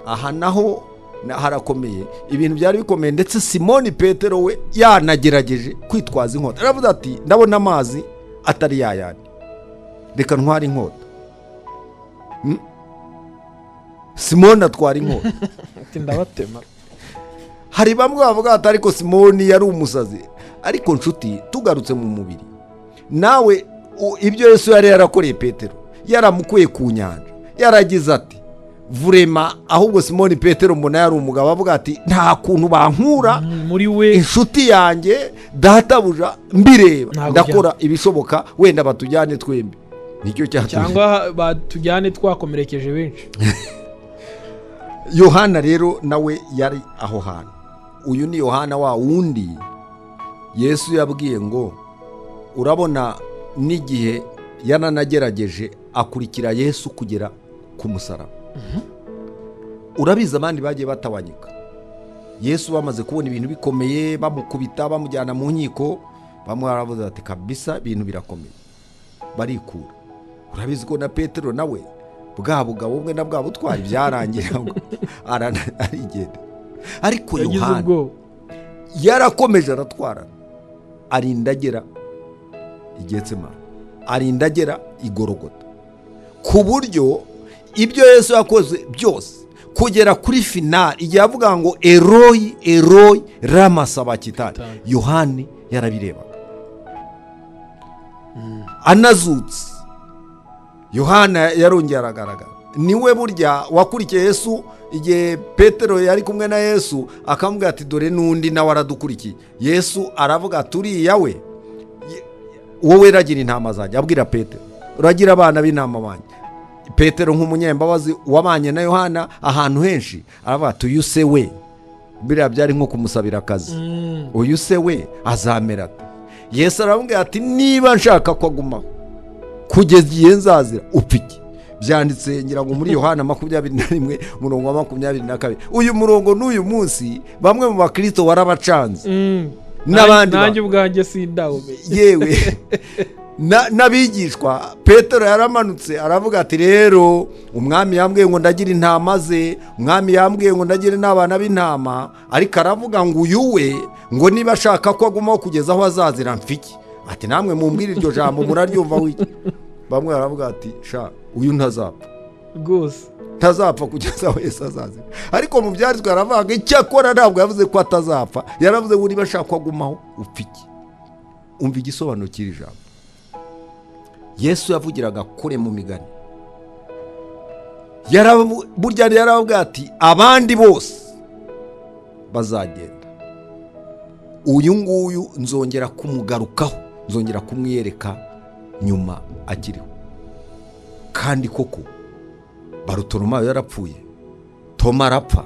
aha naho harakomeye, ibintu byari bikomeye. Ndetse Simoni Petero we yanagerageje kwitwaza inkota, aravuga ati ndabona amazi atari yayandi, reka ntware inkota. Simoni atwara inkota, ndabatema. Hari bamwe bavuga ati ariko Simoni yari umusazi. Ariko nshuti, tugarutse mu mubiri nawe, ibyo Yesu yari yarakoreye Petero, yaramukuye ku nyanja, yaragize ati vurema. Ahubwo Simoni Petero mbona yari umugabo avuga ati nta kuntu bankura muri we, inshuti yanjye databuja, mbireba ndakora ibishoboka, wenda batujyane twembi, nicyo cyatumye cyangwa batujyane twakomerekeje benshi. Yohana rero nawe yari aho hantu. Uyu ni Yohana wa wundi Yesu yabwiye ngo urabona n'igihe yananagerageje akurikira Yesu kugera ku musaraba. Urabizi abandi bagiye batabanyika. Yesu bamaze kubona ibintu bikomeye, bamukubita, bamujyana mu nkiko, bamwe baravuze bati kabisa ibintu birakomeye, barikura. Urabizi ko na Petero nawe bwa bugabo bwe na bwa butwari byarangira ngo arigenda. Ariko yagize Yohana ubwoba. yarakomeje aratwarana, arinda agera i Getsemani, arinda agera i Gorogota, ku buryo ibyo Yesu yakoze byose kugera kuri finali, igihe avuga ngo Eroyi Eroyi lama sabakitani, Yohani yarabirebaga. Anazutse Yohana yarongeye aragaragara. Niwe burya wakurikiye Yesu igihe Petero yari kumwe na Yesu, akamubwira ati dore n'undi nawe aradukurikiye. Yesu aravuga ati uriya we, wowe ragira intama zanjye. Abwira Petero, uragira abana b'intama banjye. Petero nk'umunyembabazi wabanye na Yohana ahantu henshi, aravuga ati uyu se we, biriya byari nko kumusabira akazi, uyu se we azamera ate? Yesu aramubwira ati niba nshaka ko agumaho kugeza igihe nzazira upfa iki? Byanditse ngira ngo muri Yohana 21 umurongo wa 22. Uyu murongo n'uyu munsi bamwe mu bakristo warabacanze, n'abandi nanjye ubwanjye sindawumenye. Yewe n'abigishwa. Petero yaramanutse aravuga ati rero umwami yambwiye ngo ndagira intama ze, umwami yambwiye ngo ndagire n'abana b'intama, ariko aravuga ngo uyu we ngo niba ashaka ko agumaho kugeza aho azazira mfiki. Ati namwe mumbwire iryo jambo muraryumva wiki? Bamwe baravuga ati sha uyu ntazapfa rwose, ntazapfa kugeza aho Yesu azazira. Ariko mu byanditswe aravuga icyakora ntabwo yavuze ko atazapfa, yaravuze ngo niba ashaka ko agumaho upfa iki. Umva igisobanuro cy'iri jambo. Yesu yavugiraga kure mu migani. Burya yaravuga ati abandi bose bazagenda, uyu nguyu nzongera kumugarukaho, nzongera kumwiyereka nyuma akiriho. Kandi koko Barutolomayo yarapfuye, Toma arapfa,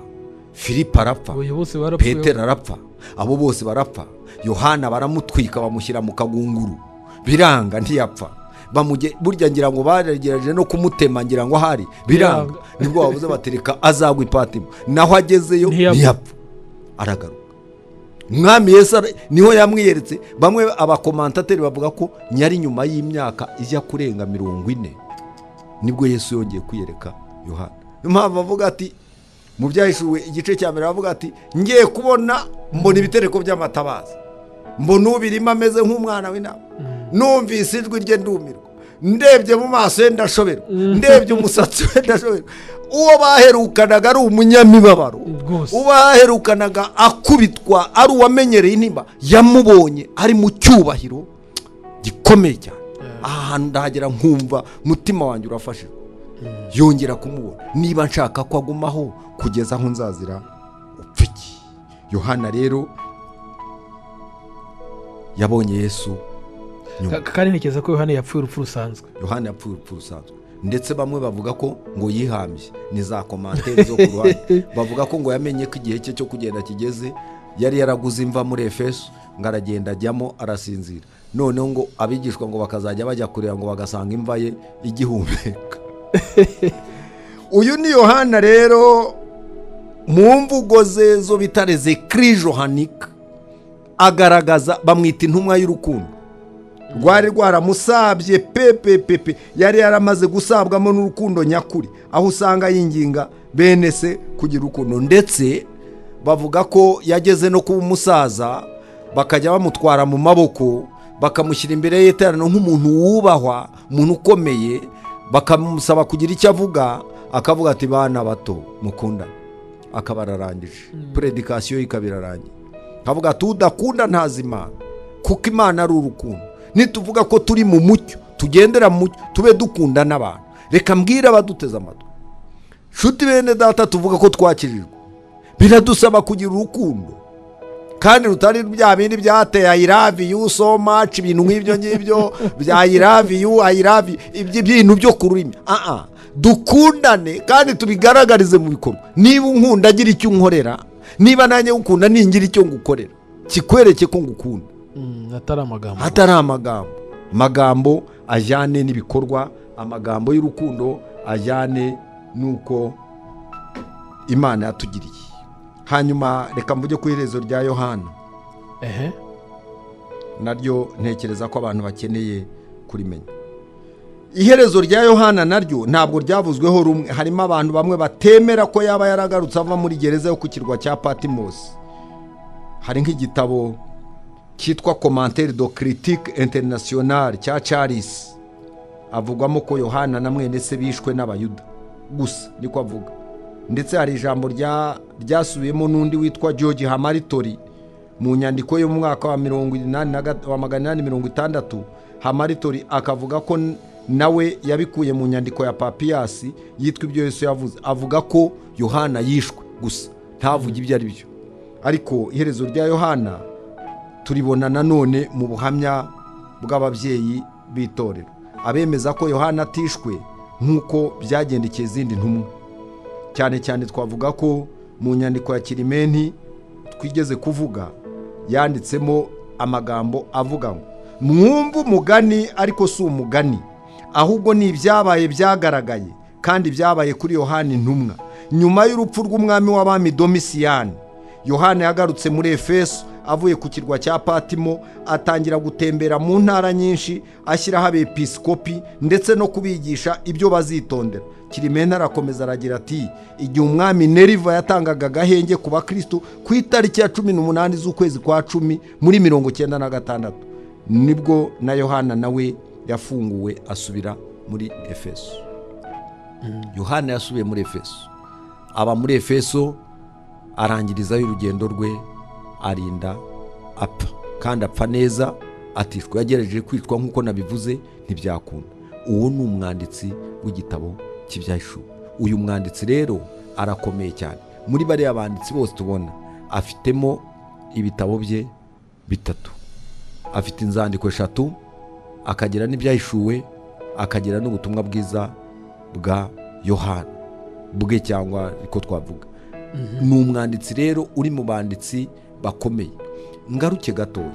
Filipo arapfa, Oya, bose barapfuye. Petero arapfa, abo bose barapfa. Yohana baramutwika bamushyira mu kagunguru, biranga ntiyapfa. Burya ngira ngo baragerageje no kumutema, ngira ngo ahari biranga, Biranga. nibwo bavuze batereka azagwa ipatimo, naho agezeyo Ntiyapfa. ntiyapfa, aragaruka. Umwami Yesu niho yamwiyeretse. Bamwe abakomantateri bavuga ko nyari nyuma y'imyaka ijya kurenga 40 nibwo Yesu yongeye kwiyereka Yohana. Niyo mpamvu avuga ati mu byahishuwe igice cya mbere avuga ati ngiye kubona mbona ibitereko by'amatabaza, mbona ubirimo ameze nk'umwana w'intama, numvise ijwi rye ndumirwa, ndebye mu maso ye ndashoberwa, ndebye umusatsi we ndashoberwa. Uwo baherukanaga ari umunyamibabaro, Rwose. uwo baherukanaga akubitwa ari uwamenyereye intimba, yamubonye ari mu cyubahiro gikomeye cyane. Aha hantu ndahagera nkumva mutima wanjye urafashijwe. Yongera kumubona, niba nshaka ko agumaho kugeza aho nzazira upfa iki. Yohana rero yabonye Yesu nyuma. Kandi ntekereza ko Yohana yapfuye urupfu rusanzwe. Yohana yapfuye urupfu rusanzwe, ndetse bamwe bavuga ko ngo yihambye, ni za komantere zo ku ruhande, bavuga ko ngo yamenye ko igihe cye cyo kugenda kigeze. Yari yaraguze imva muri Efeso, ngo aragenda ajyamo arasinzira. Noneho ngo abigishwa ngo bakazajya bajya kureba ngo bagasanga imva ye igihumeka. Uyu ni Yohana rero mu mvugo ze zo bita les écrits johanniques, agaragaza bamwita intumwa y'urukundo. Rwari rwaramusabye pepepepe, yari yaramaze gusabwamo n'urukundo nyakuri, aho usanga yinginga bene se kugira urukundo. Ndetse bavuga ko yageze no kuba umusaza, bakajya bamutwara mu maboko bakamushyira imbere y'iteraniro nk'umuntu wubahwa, umuntu ukomeye, bakamusaba kugira icyo avuga, akavuga ati bana bato mukundane, akaba ararangije predikasiyo ye ikaba irarangiye. Akavuga ati udakunda ntazi Imana, kuko Imana ari urukundo. Nituvuga ko turi mu mucyo, tugendera mu mucyo, tube dukunda n'abantu. Reka mbwire abaduteze amatwi, nshuti bene data, tuvuga ko twakirijwe, biradusaba kugira urukundo, kandi rutari bya bindi byateye I love you so much, ibintu nk'ibyo ngibyo bya I love you, I love you, ibyo bintu byo ku rurimi. Dukundane kandi tubigaragarize mu bikorwa. Niba unkunda agira icyo unkorera, niba nanjye ngukunda ningira icyo ngukorera kikwereke ko ngukunda. Atari amagambo. Atari amagambo. Amagambo ajyane n'ibikorwa, amagambo y'urukundo ajyane n'uko Imana yatugiriye. Hanyuma reka mvuge ku iherezo rya Yohana. Naryo ntekereza ko abantu bakeneye kurimenya. Iherezo rya Yohana naryo ntabwo ryavuzweho rumwe. Harimo abantu bamwe batemera ko yaba yaragarutse ava muri gereza yo ku kirwa cya Patimosi. Hari nk'igitabo cyitwa Commentaire de Critique Internationale cya Charles, avugwamo ko Yohana na mwene se bishwe n'Abayuda gusa, niko avuga. Ndetse hari ijambo ryasubiyemo n'undi witwa George Hamaritori mu nyandiko yo mu mwaka wa mirongo inani na wa 860. Hamaritori akavuga ko nawe yabikuye mu nyandiko ya Papiyasi yitwa Ibyo Yesu Yavuze, avuga ko Yohana yishwe gusa, ntavuge ibyo ari byo. Ariko iherezo rya Yohana turibona nanone mu buhamya bw'ababyeyi b'itorero, abemeza ko Yohana atishwe nk'uko byagendekeye izindi ntumwa. Cyane cyane twavuga ko mu nyandiko ya Kirimenti twigeze kuvuga, yanditsemo amagambo avuga ngo: "Mwumve umugani, ariko si umugani, ahubwo ni ibyabaye byagaragaye kandi byabaye kuri Yohana intumwa. Nyuma y'urupfu rw'umwami w'abami Domisiyani, Yohana yagarutse muri Efeso avuye ku kirwa cya Patimo, atangira gutembera mu ntara nyinshi, ashyiraho abepiskopi ndetse no kubigisha ibyo bazitondera." Kirimena arakomeza aragira ati: "Igihe umwami Neriva yatangaga agahenge ku bakristo ku itariki ya 18 z'ukwezi kwa 10 muri 96, nibwo na Yohana nawe yafunguwe asubira muri Efeso." Yohana yasubiye muri Efeso, aba muri Efeso, arangirizayo urugendo rwe, arinda apfa, kandi apfa neza, atishwe. Yagerageje kwicwa nk'uko nabivuze, ntibyakunda. Uwo ni umwanditsi w'igitabo cy'Ibyahishuwe. Uyu mwanditsi rero arakomeye cyane. Muri bariya banditsi bose tubona, afitemo ibitabo bye bitatu, afite inzandiko eshatu, akagira n'Ibyahishuwe, akagira n'ubutumwa bwiza bwa Yohana bwe, cyangwa ko twavuga ni umwanditsi rero uri mu banditsi bakomeye. Ngaruke gatoya,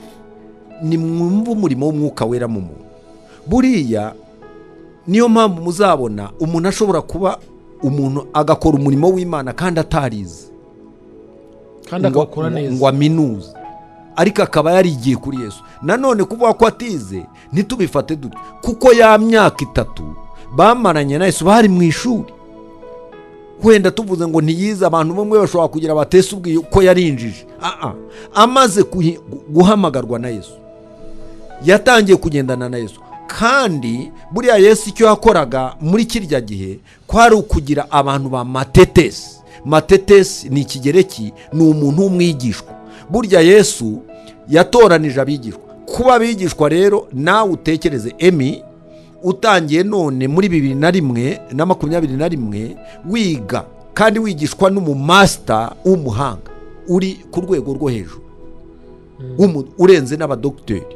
ni mwumve umurimo w'Umwuka Wera mu muntu. Buriya niyo mpamvu muzabona umuntu ashobora kuba umuntu agakora umurimo w'Imana kandi atarize, kandi akawukora neza, ngo aminuze, ariko akaba yarigiye kuri Yesu. Nanone kuvuga ko atize ntitubifate dutyo, kuko ya myaka 3 bamaranye na Yesu bari mu ishuri. Wenda tuvuze ngo ntiyize, abantu bamwe bashobora kugira batese ubwiye ko yarinjije. Amaze guhamagarwa na Yesu, yatangiye kugendana na Yesu. Kandi buriya Yesu icyo yakoraga muri kirya gihe kwari ukugira abantu ba matetesi. Matetesi ni Ikigereki, ni umuntu w'umwigishwa. Burya Yesu yatoranije abigishwa. Kuba abigishwa rero, nawe utekereze emi utangiye none muri 2001 na 21 wiga, kandi wigishwa n'umumasita w'umuhanga uri ku rwego rwo hejuru, urenze n'abadogiteri.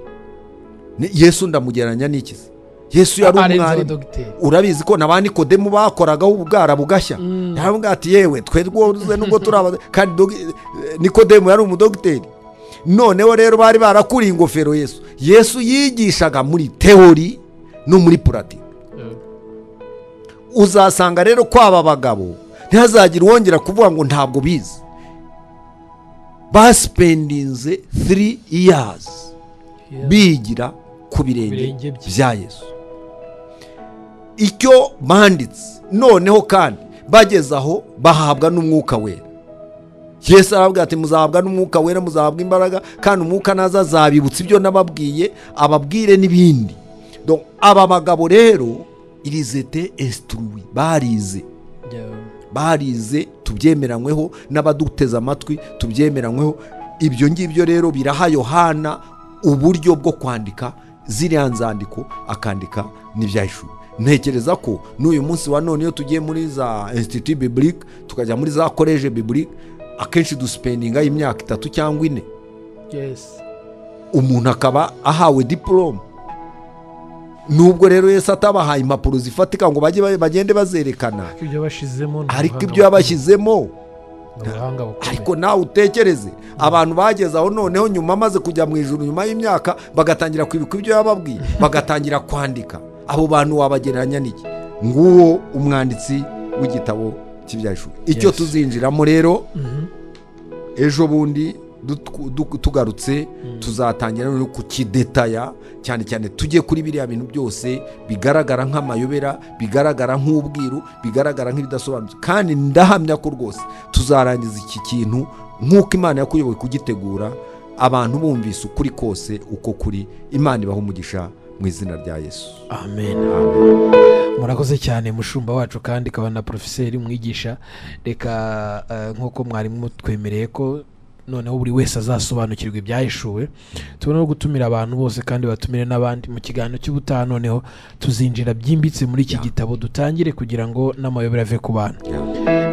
Yesu ndamugereranya n'iki se? Yesu yari Arenze umwarimu. abadogiteri. Urabizi ko na ba Nikodemu bakoragaho ubwara bugashya. Yaravuga ati: "Yewe, twe rwose nubwo turi aba," kandi Nikodemu yari umudogiteri. Noneho rero bari barakuriye ingofero Yesu. Yesu yigishaga muri théorie no muri pratique. Uzasanga rero ko aba bagabo, ntihazagire uwongera kuvuga ngo ntabwo bize, baspendinze 3 years bigira ku birenge birenge bye. bya Yesu icyo banditse. Noneho kandi bageze aho bahabwa n'Umwuka Wera. Yesu arababwira ati: "Muzahabwa n'Umwuka Wera, muzahabwa imbaraga, kandi Umwuka naza azabibutsa ibyo nababwiye, ababwire n'ibindi." Donc, aba bagabo rero ils étaient instruits, barize. Barize, tubyemeranyweho, n'abaduteze amatwi tubyemeranyweho. Ibyo ngibyo rero biraha Yohana uburyo bwo kwandika ziriya nzandiko, akandika n'Ibyahishuwe. Ntekereza ko n'uyu munsi wa none, iyo tugiye muri za institut biblique, tukajya muri za collège biblique, akenshi duspendinga imyaka 3 cyangwa 4, umuntu akaba ahawe diporome. Nubwo rero Yesu atabahaye impapuro zifatika ngo bajye bagende bazerekana, ariko ibyo yabashizemo ni ariko ubuhanga ibyo yabashyizemo Ubuhanga bukomeye. Ariko nawe utekereze abantu bageze aho noneho nyuma amaze kujya mu ijuru, nyuma y'imyaka, bagatangira kwibuka ibyo yababwiye, bagatangira kwandika. Abo bantu wabagereranya n'iki? Nguwo umwanditsi w'igitabo cy'Ibyahishuwe. Icyo tuzinjiramo rero ejo bundi tugarutse, tuzatangira noneho kukidetaya cyane cyane, tujye kuri biriya bintu byose bigaragara nk'amayobera, bigaragara nk'ubwiru, bigaragara nk'ibidasobanutse. Kandi ndahamya ko rwose tuzarangiza iki kintu nk'uko Imana yakuyoboye kugitegura, abantu bumvise ukuri kose uko kuri. Imana ibaha umugisha mu izina rya Yesu. Amen. Amen. Murakoze cyane, mushumba wacu, kandi ikaba na porofeseri umwigisha. Reka nk'uko mwari mutwemereye ko noneho buri wese azasobanukirwa ibyahishuwe, tubone no gutumira abantu bose kandi batumire n'abandi mu kiganiro cy'ubutaha. Noneho tuzinjira byimbitse muri iki gitabo, dutangire kugira ngo n'amayobera ave ku bantu.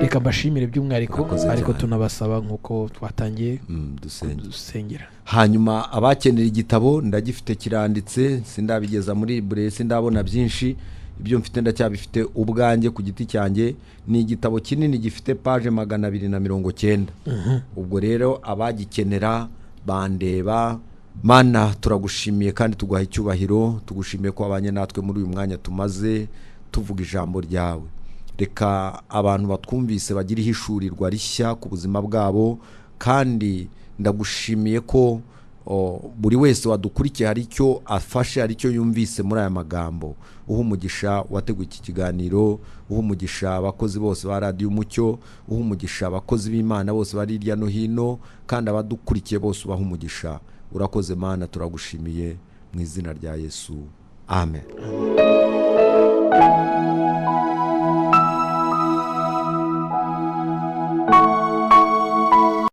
Reka mbashimire by'umwihariko, Murakoze ariko cyane. tunabasaba nk'uko twatangiye Dusenge. dusengera. Hanyuma abakenera igitabo ndagifite, kiranditse, sindabigeza muri bure, sindabona byinshi. Ibyo mfite ndacyabifite ubwanjye ku giti cyanjye. Ni igitabo kinini gifite paje 290. Ubwo rero abagikenera bandeba. Mana, turagushimiye kandi tuguha icyubahiro. Tugushimiye ko wabanye natwe muri uyu mwanya tumaze tuvuga ijambo ryawe. Reka abantu batwumvise bagira ihishurirwa rishya ku buzima bwabo. Kandi ndagushimiye ko buri wese wadukurikiye hari icyo afashe, hari icyo yumvise muri aya magambo. Uha umugisha wateguye iki kiganiro, uha umugisha abakozi bose ba Radiyo Umucyo, uha umugisha abakozi b'Imana bose bari hirya no hino, kandi abadukurikiye bose ubaha umugisha. Urakoze Mana, turagushimiye mu izina rya Yesu, amen.